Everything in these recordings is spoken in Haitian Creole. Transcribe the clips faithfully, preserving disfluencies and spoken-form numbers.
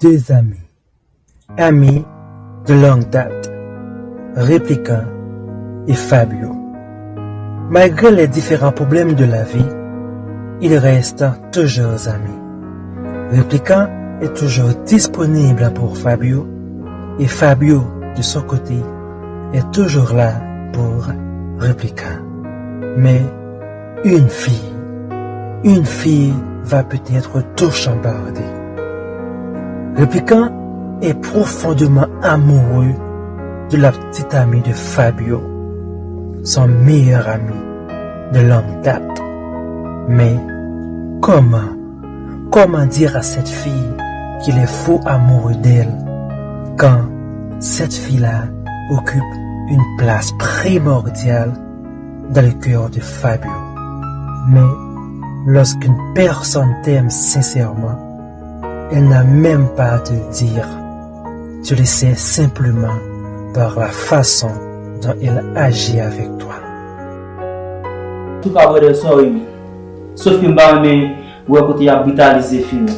Deux amis. Amis de longue date. Réplicain et Fabio. Malgré les différents problèmes de la vie, ils restent toujours amis. Réplicain est toujours disponible pour Fabio et Fabio, de son côté, est toujours là pour Réplicain. Mais une fille, une fille va peut-être tout chambarder. Réplicain est profondément amoureux de la petite amie de Fabio, son meilleur ami de longue date. Mais comment, comment dire à cette fille qu'il est fou amoureux d'elle quand cette fille-là occupe une place primordiale dans le cœur de Fabio? Mais lorsqu'une personne t'aime sincèrement, elle n'a même pas à te le dire. Tu le sais simplement par la façon dont elle agit avec toi. Antouka, brother, sorry, man. Sof ke m pa renmen wè kote y ap britalize fi, man.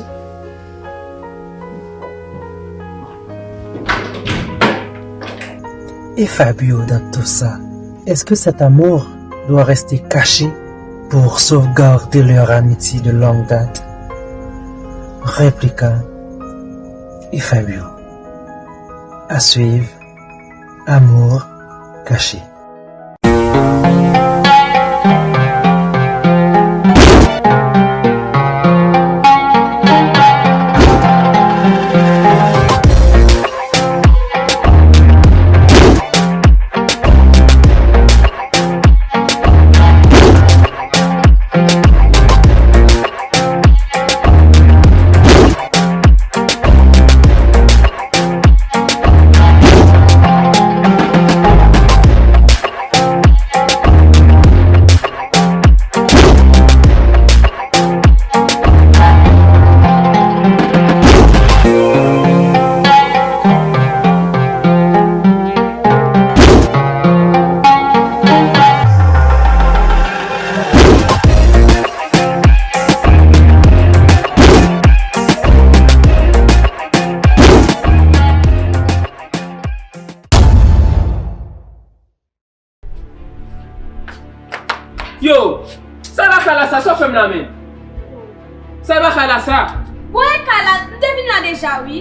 Et Fabio dans tout ça, est-ce que cet amour doit rester caché pour sauvegarder leur amitié de longue date? Réplicain et Fabio. À suivre, Amour caché. Yo, sa e ba kay la sa, sa w fè m la menm? Sa e ba kay la sa? Bon, e kay la, m te vin la deja wi.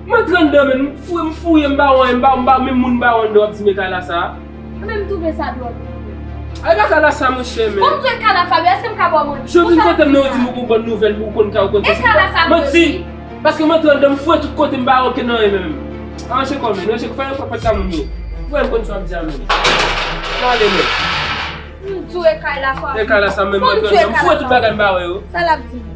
M antre anndan menm, m fouye, m fouye, m pa wè anyen, m pa, m pa, menm moun m pa wè anndan, w ap di m e kay la sa? Mwen menm m twouve sa dwòl. A e ba kay la sa monchè men. Bon, m twouve kay la Fabio, èske m ka ba w manti? Jan w vin kote m nan, w di m ou gon bòn nouvèl, ou konn kay, ou konn sa. E kay la sa Fabio? Manti! Paske m antre anndan, m fouye tout kote, m pa wè okenn anyen menm. Ranje kò w men, ranje kò w, fè yon pòt la moun yo. Voye m konn sa w ap di a menm. M ale men. M di w e kay la Fabio. E kay la sa menm, m antre anndan, m fouye tout bagay, m pa wè yo. Sa l ap di m?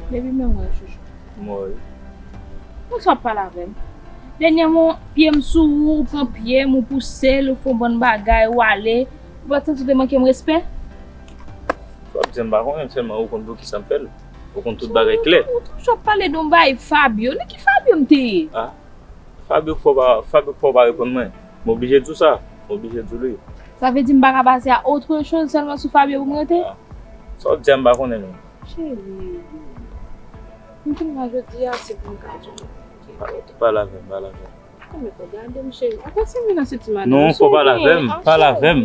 Baby, men mwen chouchou. Mwen wi. Poukisa w ap pale avè m? Dènyèman, pye m sou ou, ou pran pye m, ou pouse l, ou fè yon bann bagay, ou ale. Ou pa t santi w te manke m respè? Sa w ap di a m pa konnen, sèlman ou konn poukisa m fè l. Ou konn tout bagay klè. Ou toujou ap pale de yon bagay Fabio. Nan ki Fabio m te ye? Ah. Fabio k fè w pa, Fabio k fè w pa reponn mwen. M oblije di w sa. M oblije di w li. Sa vle di m pa ka pase a autre chose sèlman sou Fabio pou m rete? Ah. Sa w ap di a m pa konnen menm. Cheri, m vin la jodi a se pou m ka di w. Pale avè m, pale avè m. Kòman fè w gade m cheri? Apa se m vin nan senti madanm? Non, fò w pale avè m, pale avè m.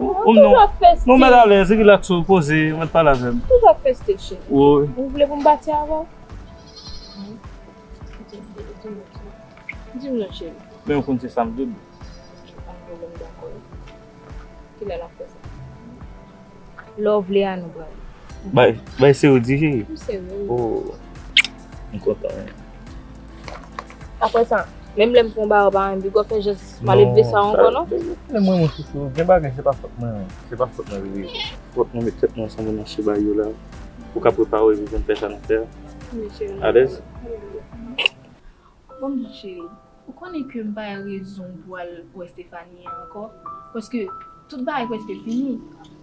Ou, ou, non, non, mèt alèz, rilaks ou, poze, mèt pale avè m. Toujou ap fè stil cheri. Wi. Ou vle pou m pati avè w? Di m non cheri. Men ou konn se sa m vle. Ann, bon, m dakò. Kilè n ap fè sa? Lè w vle a nou pral. Bay, bay serye w di cheri. M serye wi. Oh. M kontan wi. Apre sa, menm lè m fè yon bagay ou pa renmen, big up fè jès m pa leve sa ankò non. Men mwen, mwen chouchou, gen bagay se pa fòt mwen, se pa fòt mwen bebe. Fòt nou met tèt nou ansanm nan cheba yo la. Pou ka prepare pou nou fè sa n ap fè a. Alèz? Bon, m di cheri, ou konnen ke m pa wè rezon pou al wè Stephanie ankò, paske tout bagay prèske fini.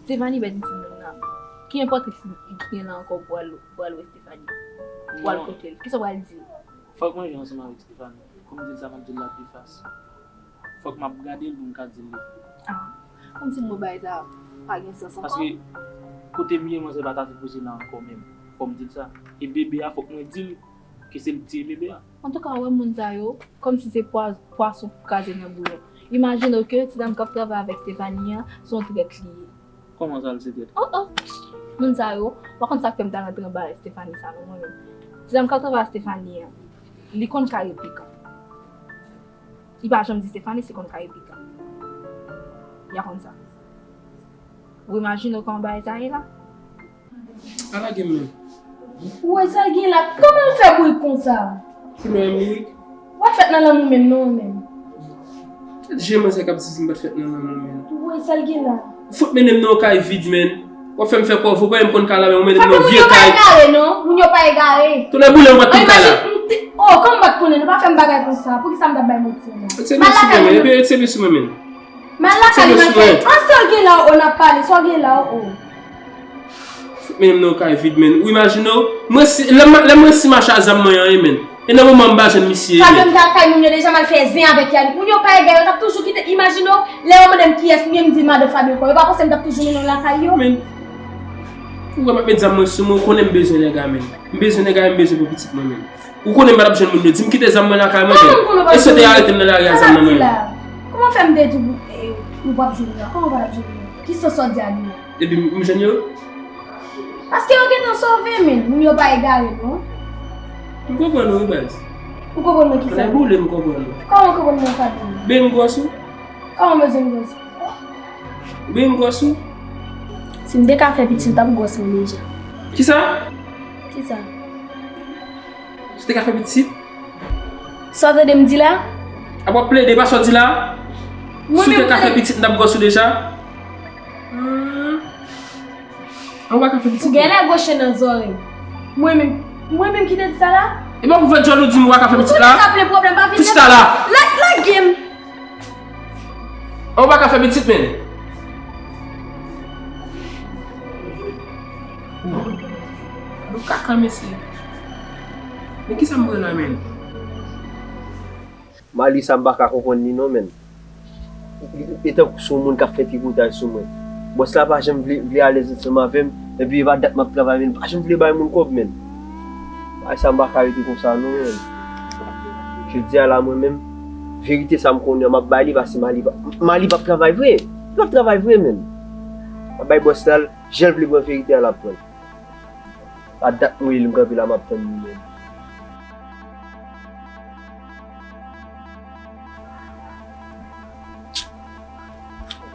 Stephanie pèdi timoun nan. Ki enpòtans li gen la ankò pou al, pou al wè Stephanie? w al kote l. Kisa w pral di l? Fòk mwen jwenn ansanm avèk Stephanie. Kòm m di l sa, m ap di l la de fas. Fòk m ap gade l pou m ka di l li. Ah, kòmsi m wè bagay sa pa gen sans ankò. Paske kote m ye, mwen se pa ta sipoze la ankò menm. Fò m di l sa. E bebe a, fòk mwen di l ke se li ki tiye bebe a. Antouka, ou wè moun sa yo, kòmsi se pwa-, pwason k kraze nan bouyon. Imajine w ke ti dam k ap travay avèk Stephanie an, se yon trèt li ye. Kòman sa l se trèt? Oh, oh! Moun sa yo, pa konn sa k fè m ta rantre anba Stephanie sa non, mwen menm. Ti dam k ap travay ak Stephanie an, li konn kare pikan. Li pa janm di Stephanie se konn kare pikan. Li pa konn sa. Ou imajine w kòman bagay sa ye la? Pa lage m menm. Ou wè sa l gen la? Kòman l fè bourik konsa? Kilè m bourik? W ap fèt nan lanmou menm non ou menm. Gad jan manzè k ap di si m pa t fèt nan lanmou menm. Ou wè sa l gen la? Ou fout mennen m nan yon kay vid menm. W ap fè m fè kòve, ou pa menm konn kay la menm, ou mennen m nan yon vye kay. Moun yo pa egare non, moun yo pa egare. Tonnè boule m pa t konn kay la. Oh, kòman m pa t konnen, nou pa fè m bagay konsa. Poukisa m t ap bay manti la? Ret sere sou mwen menm, epi ret sere sou mwen menm. M al lakay li, m al fè. An, sa w gen la, o, n ap pale, sa w gen la, o. Fout mennen m nan yon kay vid, menn. Ou imajine w, mwen si, lè m, lè mwen si mache a zam mwen an, menn. E nan moman m pa jwenn misye, menn. Fabio, m t al kay moun yo deja, m al fè zen avèk Yannick. Moun yo pa egare, yo t ap toujou kite, imajine w, lè yo mande m kiyès m ye, m di madan Fabio kò. Yo pa panse m t ap toujou mennen w lakay yo? Menn, ou wè m ap met zam mwen sou mwen, ou konnen m bezwen nèg la, menn. M bezwen nèg la, m bezwen pou pitit mwen, menn. Ou konnen m pa t ap jwenn moun yo. Di m kite zam mwen lakay mwen, menn. E si yo te arete m nan lari a zam nan men m? Kòman w fè m te di w, eh, nou p ap jwenn la? Kòman w pa t ap jwenn la? Ki sans sa w di a nou an? Epi m, m jwenn yo? Paske yo gentan sove, menn. Moun yo pa egare, non. M konprann ou, wi, baz. Ou konprann mwen ki sa? Tonnè boule m konprann ou. Kòman w konprann mwen sa, menn? Ben gwòs ou? Kòman w bezwen m gwòs? Ben gwòs ou? Si m te ka fè pitit, m t ap gwòs mwen deja. Kisa? Kisa? Si w te ka fè pitit? Sa w tande m di la? A w ap plede, pa sa w di la? Si w te ka fè pitit, m t ap gwòs ou deja. Hmm. An w pa ka fè pitit. Ou genlè gwo chen nan zòrèy. Mwen menm, mwen menm ki te di sa la? E pa pou fè djòl ou di m w pa ka fè pitit la? Ou toujou ka plen pwoblèm, pa vin. Fista la. La, lage m. An w pa ka fè pitit, menn. Nou kaka, mesye. Men kisa m pran la, menn? Mali sa m pa ka konprann li non, menn. Li, li, li tankou se yon moun k ap fè tripotaj sou mwen. Bòs la pa janm vle, vle alèz ansanm avè m, epi e pa dat m ap travay, menn. Li pa janm vle bay moun kòb, menn. Bagay sa m pa ka rete konsa non, menn. Jodi a la, mwen menm, verite sa m konnen an, m ap bay li, paske Mali pa, Mali p ap travay vre. Li p ap travay vre, menn. M ap bay bòs la l, jan l vle pran verite a, l ap pran l. Pa dat m rele l, m kanpe la, m ap tann li menm.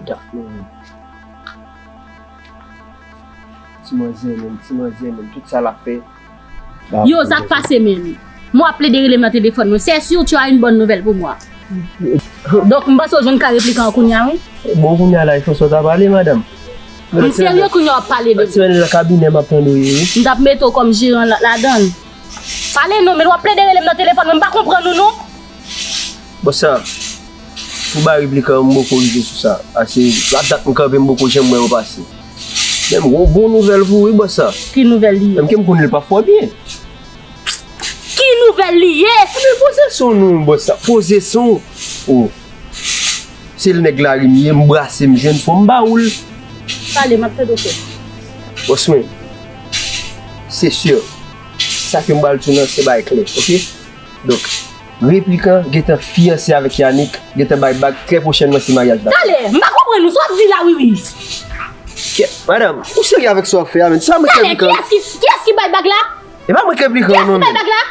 Dat m rele. Ti manzè menm, ti manzè menm, tout sa l ap fè. Yo, sa k pase menm? Mwen w ap plede rele m nan telefòn mwen. C'est sûr, tu as une bonne nouvelle pour moi. Donk, m panse w jwenn ka replikan an kounye a, wi. Bon, kounye a la, e François ta pale, madanm. M serye kounye a w ap pale de m. Ti manzè nan kabinè, m ap tande w ye, wi. M t ap mete w kòm jeran la, ladan l. Pale non, men w ap plede rele m nan telefòn mwen, m pa konprann ou non. Bon, sa, pou bay replikan, m poko rive sou sa. Ase, la dat m kanpe, m poko janm wè yo pase. Men m gon bon nouvèl pou ou, wi, bòs sa. Ki nouvèl li ye? Menm ke m konnen l pa fò byen. Ki nouvèl li ye? Ebyen, poze son non, bòs sa. Poze son. Oh. Se l nèg lari m ye, m brase, m jwenn, fò m ba ou l. Pale, m ap tande w, frè. Bòs mwen, se si. Sa ke m pral di w lan, se bay klè, oke? Donk, replikan gentan fiyanse avèk Yannick, gentan bay bag, trè pwochènman se maryaj la. Talè, m pa konprann ou, sa w ap di la, wi, wi. Kèt, madanm, ou serye avèk sa w ap fè a, menn? Se pa mwen k replikan. Talè, kiyès ki, kiyès ki bay bag la? E pa mwen k replikan an non, menn. Kiyès ki bay bag la?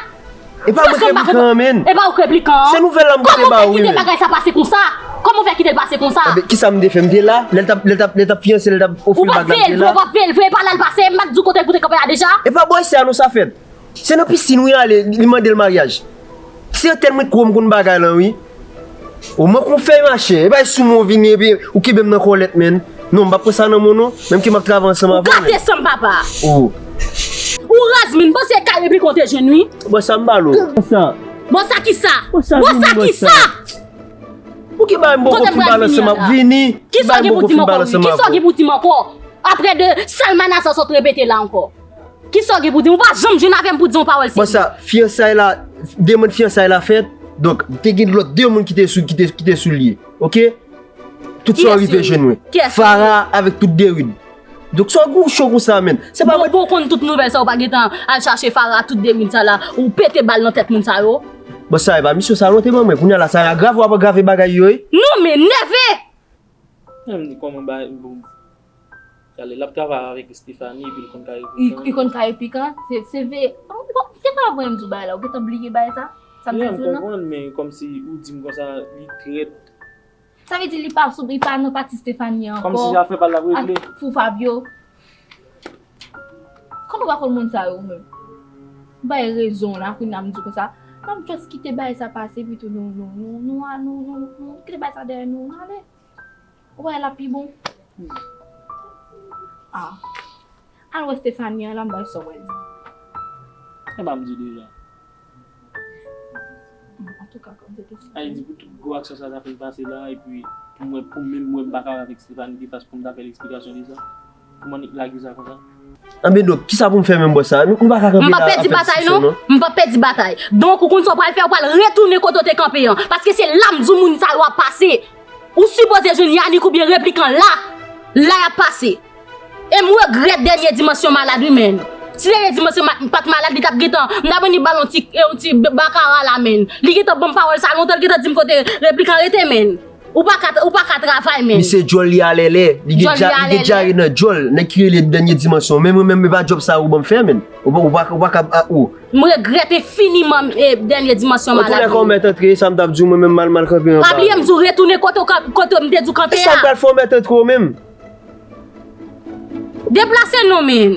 E pa mwen k replikan an, menn. E pa ou k replikan an? Se nouvèl la m pote ba ou, wi, menn. Kòman w fè kite bagay sa pase konsa? Kòman w fè kite l pase konsa? Enben, kisa m te fè? M te la, lè l t ap, lè l t ap, lè l t ap fiyanse, lè l t ap ofri l bag la, m te la. Ou pa t veye l vre, ou pa t veye l vre, e pa la l pase, m pa t di w kote l pou te kanpe a deja? E pa bò isi a non sa fèt. Se nan pisin wi ale, li mande l maryaj. Se antèn mwen k gwo m konn bagay lan wi. O manke w fè machè, e bay sou mwen w vini epi ou kenbe m nan kòlèt menn. Non, m p ap pran sa nan men w non, menm ke m ap travay ansanm avè w. Ou gate san papa. O. Ou raz menn, bon se kay epi kote jwenn wi. Bon sa m pale w. Bon sa. Bon sa kisa? Bon sa kisa? Pou ki bagay m poko fin pale ansanm avè w? Vini. Kisa w gen pou di m ankò wi? Kisa w gen pou di m ankò? Aprè de sal manasa sot repete la ankò. Kisa w gen pou di m? Ou pa janm jwenn avè m pou di yon pawòl serye. Bon, sa, fiyansay la, demann fiyansay la fèt. Donk, te gen lòt de moun ki te sou, ki te, ki te sou l ye. Oke? Tout sa yo rive jwenn mwen. Kiyès yo ye? Farah avèk tout Derud. Donk, sa w gou cho konsa, menn? Se pa mwen. Bon, bon, konn tout nouvèl sa, ou pa gentan al chache Farah, tout Derud sa la, ou pete bal nan tèt moun sa yo. Bon, sa e pa misyon sa, non, te ban mwen. Kounye a la, sa agrave, w ap agrave bagay yo, wi. Non, men nève! Menm ni kòman ba, bon, Kale, l ap travay avèk Stephanie, epi l konn kare Li, pikan. Li konn kare pikan, se, se ve. Bon, se pa vre m di w bagay la, ou gentan bliye bagay sa? Sa m te di w lan? M konprann, men kòmsi ou di m konsa, li trèt. Sa vle di li pa sou, li pa nan pati Stephanie ankò. Kòmsi afè pa l ap regle. Ak fou Fabio. Kòman w pa konn moun sa yo menm? M bay rezon la, kounye a m di w konsa. M ap just kite bagay sa pase, epi tou nou, nou, nou, nou, nou, nou, nou, nou kite bagay sa dèyè nou, nou ale. Ou wè l ap pi bon. Ah. Al wè Stephanie an la, m bay sa w wè di. E pa m di w deja. Antouka, kòm se te Ay di pou tout gwo aksyon sa ta fin pase la, epi pou mwen, pou menm mwen, m pa ka avèk Stephanie ki fas pou m ta fè l eksplikasyon de sa. Kòman Nick lage sa konsa? Anben donk, kisa pou m fè menm bò sa? Nou, nou pa ka kanpe la ap fè diskisyon, non. M p ap pèdi batay, non. M p ap pèdi batay. Donk, ou konn sa w pral fè, ou pral retounen kote w te kanpe an. Paske se la m di w moun sa yo ap pase. Ou sipoze jwenn Yanick oubyen Replikan la. La y ap pase. E m regrèt dènye dimansyon malad wi, menn. Si dènye dimansyon ma-, pa t malad, li t ap gentan, m t ap annik ba l yon ti, yon ti bakara la, menn. Li gentan ban m pawòl sa lontan, li gentan di m kote Replikan rete, menn. Ou pa ka, ou pa ka travay, menn. Misye djòl li alèlè. Li gen dja, li gen dyare nan djòl. Nèg ki rele dènye dimansyon. Men mwen menm, e pa djòb sa ou ban m fè, menn. Ou pa, ou pa, ou pa ka, a, ou. M regrèt enfiniman, e, dènye dimansyon malad. Antoulèka, ou mèt antre, sa m t ap di w, mwen menm mal, mal kanpe anba. Pa bliye m di w retounen kote w ka, kote m te di w kanpe a. E sa m pral fè w mèt antre w menm? Deplase non, men.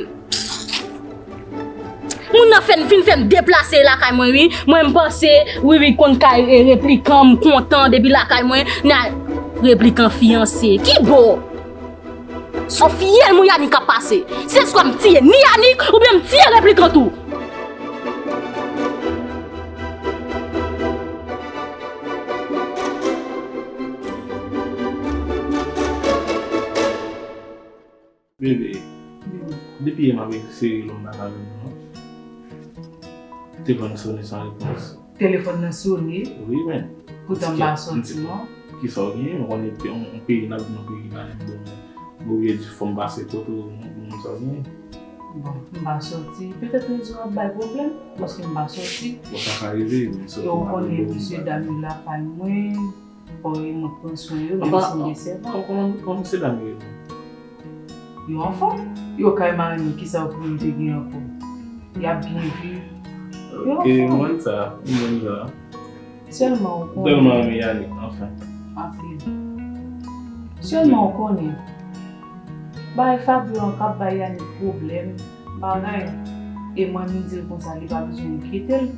Moun nan fè n, fin fè n deplase lakay mwen, wi. Mwen, m panse, wi, wi, konn kay, e, Replikan, m kontan depi lakay mwen, nan Replikan fiyanse. Ki bò? Sou fyèl mwen Yanick ap pase. Se swa m tiye ni Yanick, oubyen m tiye Replikan tou. Bebe, depi yè m ap eseye rele w m pa ka jwenn ou non. Telefòn nan sone san repons. Telefòn nan sone? Wi, men. Poutan m pa sòti non. Kisa w genyen? M konnen yon, yon peyi n ap nan peyi la, men bon, m oblije di fò m pase kote w, m, m, sa w genyen. Bon, m pa sòti. Petèt rezo ap bay pwoblèm, paske m pa sòti. Bon, sa ka rive, men sòti. E w konnen, mesye dam yo lakay mwen. Fò yo mwen pran swen yo, menm si m gen sèvant. Kòman, kòman, kòman mesye dam yo ye? Yo anfòm. Yo kay mari m, kisa yo pou yo te gen ankò? Y ap byen viv. Yo anfòm. Ok, m konn sa, m konn sa. Sèlman ou konnen. Tèlman renmen Yanick, anfen. Anpil. Sèlman ou konnen. Bagay Fabio an k ap bay Yanick pwoblèm, bagay. E mwen, m di l konsa, li pa bezwen enkyete l.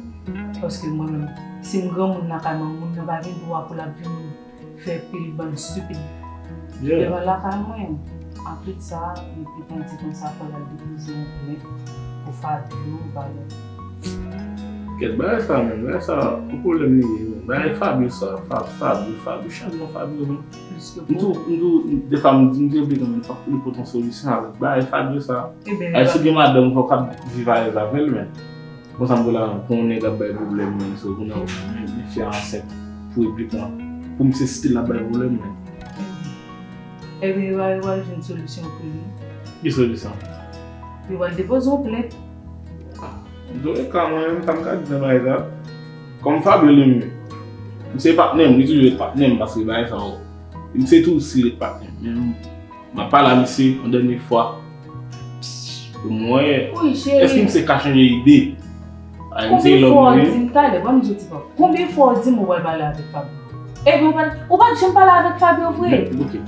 Paske mwen menm, si m granmoun lakay mwen, moun nan pa gen dwa pou l ap vin fè pil bann estipid devan lakay mwen. Anplis sa, li te konn di konsa fò l al depoze yon plent pou Fabio, bagay. Kèt bagay sa menm, bagay sa, yon pwoblèm li ye menm. Bagay Fabio sa, Fab, Fabio, Fabio, chak non Fabio menm. M tou, m tou, defwa m di, m di, epi kanmenm, fòk li pote yon solisyon avèk bagay Fabio sa. Ay, si w gen madanm, fòk w ap viv alèz avè l, men. Konsa m pou la, pou yon nèg ap bay pwoblèm, men, so, pou nan, men, men fi a ansent, pou Replikan, pou misye still ap bay pwoblèm, men. Ebyen, yo al, yo al jwenn solisyon pou li. Ki solisyon? Yo al depoze yon plent. Antouka, mwen menm, sa m ka di nan bagay sa, kòm Fabio li menm, misye patnè m, li toujou ret patnè m, paske bagay sa yo, misye toujou ret patnè m. Men m ap pale a misye yon dènye fwa. Pou mwen, èske misye ka chanje ide? Ay, misye lòm li ye. Konbyen fwa w di m talè, ban m di w ti pa. Konbyen fwa w di m ou pral pale avèk Fabio? Ebyen, ou pa, ou pa t janm pale avèk Fabio vre? Men, ok.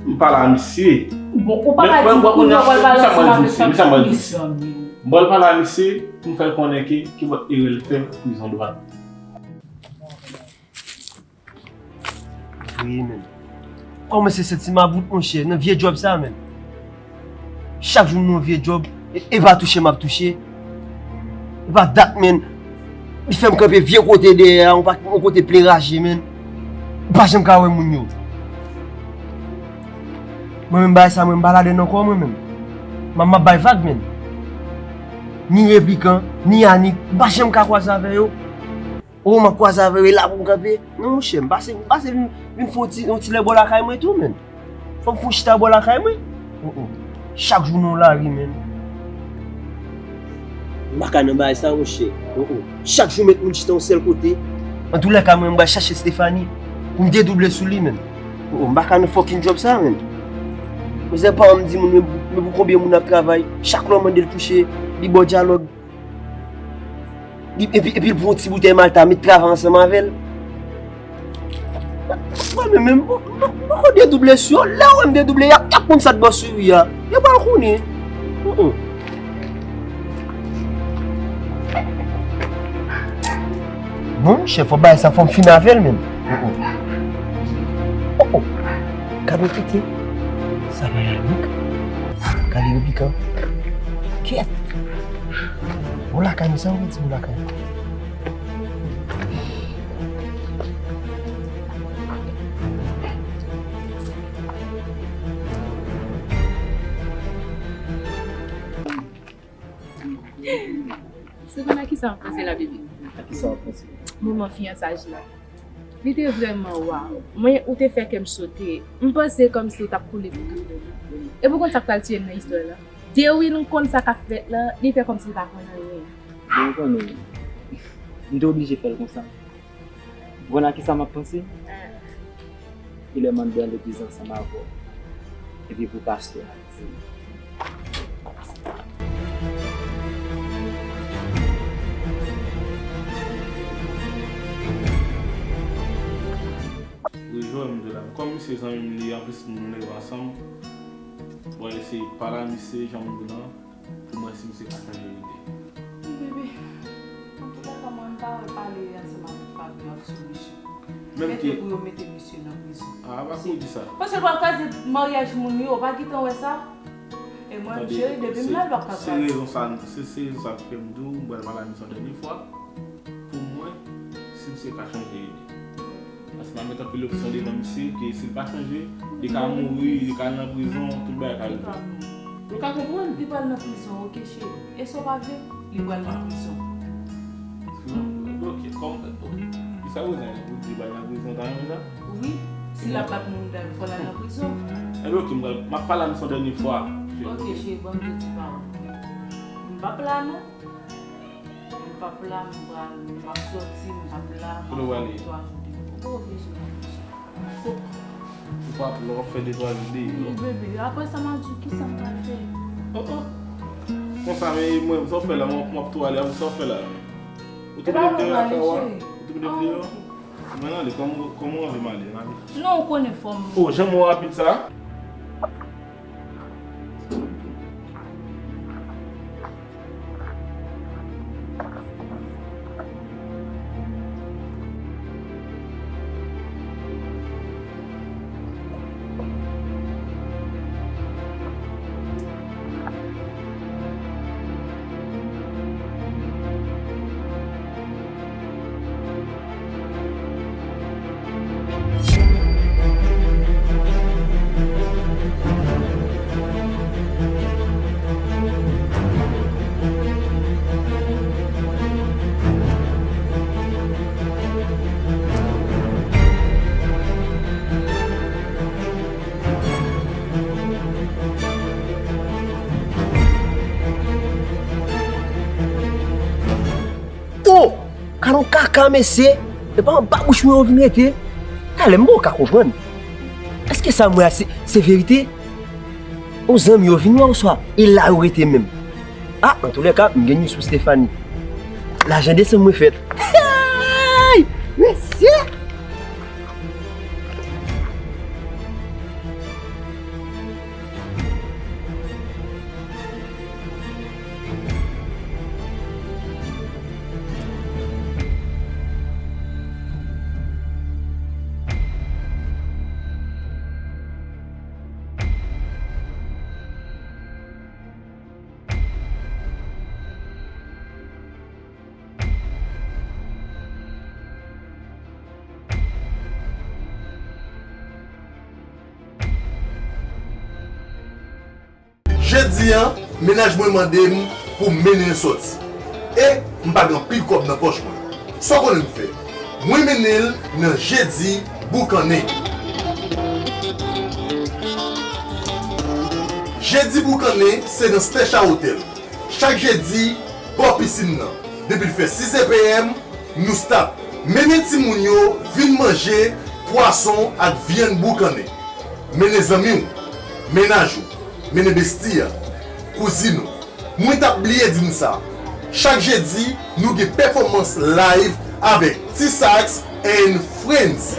M pale a misye. Bon, ou pa ka di m kounye a ou pral pale ansanm avèk Fabio. Men sa m pral di misye. M pral pale a misye pou m fè l konnen ke kenpòt erè l fè, prizon dwat. Vre, menn. Kòmanse santi m about, monchè, nan vye djòb sa, menn. Chak jou m nan yon vye djòb, e, e pa touche m ap touche. E pa dat, menn. Li fè m kanpe vye kote dèyè a, yon pa, yon kote plen raje, menn. M pa janm ka wè moun yo. Mwen menm bagay sa, mwen m pa ladann ankò, mwen menm. M ap, m ap bay vag, menn. ni Replikan, ni Anik, m pa janm ka kwaze avè yo. O, m ap kwaze avè yo, e la pou m kanpe. Non, monchè, m pase, m pase vin, vin fè yon ti, yon ti lè bò lakay mwen tou, menn. Fò m fè yon chita bò lakay mwen. O, o. Chak jou nan lari, menn. M pa ka nan bagay sa, monchè. O, o. Chak jou met moun chita yon sèl kote. Antoulèka, mwen, m pral chache Stephanie pou m dedouble sou li, menn. O, o. M pa ka nan fucking job sa, menn. Mizè pa m di moun, men, men pou konbyen moun ap travay. Chak lè w mande l touche, li ba w dyalòg. Li, epi, epi l pran yon ti boutèy Malta, met travay ansanm avè l. Mwen menm, menm, m, m, m poko dedouble sou yo. Lè w wè m dedouble, y ap, y ap konn sa t bò sou wi a. Yo pral konnen. Mm, mm. Bon, chèf, fò bagay sa, fò m fin avè l menm. Mm, mm. Oh, oh. Gade yon tete. Sa pa Yannick. Gade Replikan. Kèt. Bon lakay, misye anvi di bon lakay. Se konn a kisa m panse la, bebe? A kisa w panse? Moman fiyansaj la. Li te vrèman waw. Mwen, ou te fè kè m sote. M panse kòmsi w t ap koule pou tou. E pou konn sa k pral tiye m nan istwa la. Dewi nou konn sa k ap fèt la, li fè kòmsi l pa konn anyen. Bon, ou konnen, m te oblije fè l konsa. Ou konn a kisa m ap panse? E lè m anndan legliz ansanm avè w, epi pou pastè a di m. Wi, Joel, m te la. Kòm misye zanmi m li, anplis nou leve ansanm, bon, eseye pale a misye, jan m di w lan, pou m wè si misye ka chanje lide. Wi, bebe. Antouka, mwen, m pa wè pale ansanm avèk Fabio ak solisyon. Menm ke pou yo mete misye nan prizon. A, pa kou di sa. Paske l pral kraze maryaj moun yo, ou pa gentan wè sa? E mwen, m cheri, depi m la, l p ap ka kraze. Se rezon sa, se, se rezon sa k fè m di w, m pral pale a misye yon dènye fwa. Pou m wè si misye ka chanje lide. Paske m ap met anpil opsyon devan misye, ke si l pa chanje, li ka mouri, li ka al nan prizon, tout bagay ka rive. Ou ka konprann? Li pral nan prizon, oke, cheri. E sa w pa vle? Li pral nan prizon. Non, oke, kòm, oke. Ki sa w bezwen? Ou di l pral nan prizon, ta renmen sa? Wi, si l ap bat moun, fò l al nan prizon. Enben, oke, m pral, m ap pale a misye yon dènye fwa. Oke, cheri, ban m de ti pawòl. M p ap la, non. M p ap la, m pral, m ap sòti, m p ap la, m ap fè de twa jou deyò. Ou pa bezwen reflechi. Ou p ap la, w ap fè de twa jou deyò. Wi, bebe, apre sa, m ap di w kisa m pral fè. Oh, oh. Konsa, men mwen, sa w fè la, m ap, m ap tou ale, sa w fè la. Ou tou mete m deyò lakay ou a? Ou tou mete m deyò? Mwen ale, kòman, kòman w anvi m ale, m ale? Non, ou konnen fò m. Oh, jan m wè w rapid sa? Oh! Gade yon kaka, mesye! E pa anba bouch mwen yo vin rete? Talè m poko ka konprann. Èske sa m wè a se, se verite? Yon zanmi yo vin wè oswa e la yo rete menm? Ah, antoulèka, m gen news pou Stephanie. Lajan desanm mwen fèt. Hey! Mesye! Jedi a, mennaj mwen mande m pou m mennen l sòti. E m pa gen anpil kòb nan pòch mwen. Sa w konnen m fè? Mwen mennen l nan Jedi Boukannen. Jedi Boukannen se nan Stècha Otèl. Chak jedi, bò pisin nan. Depi l fè sis zè p m, nou start. Mennen timoun yo vin manje pwason ak vyann boukannen. Mennen zanmi w, mennaj ou, mennen besti a, kouzin ou. Mwen t ap bliye di n sa. Chak jedi, nou gen pèfòmans live avèk T-Sax and Friends.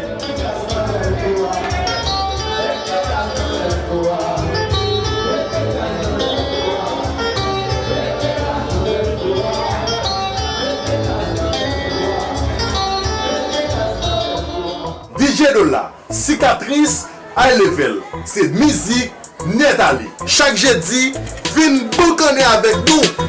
D J Dola, Sikatris, High Level, se mizik nèt ale. Chak jedi, vin boukannen avèk nou.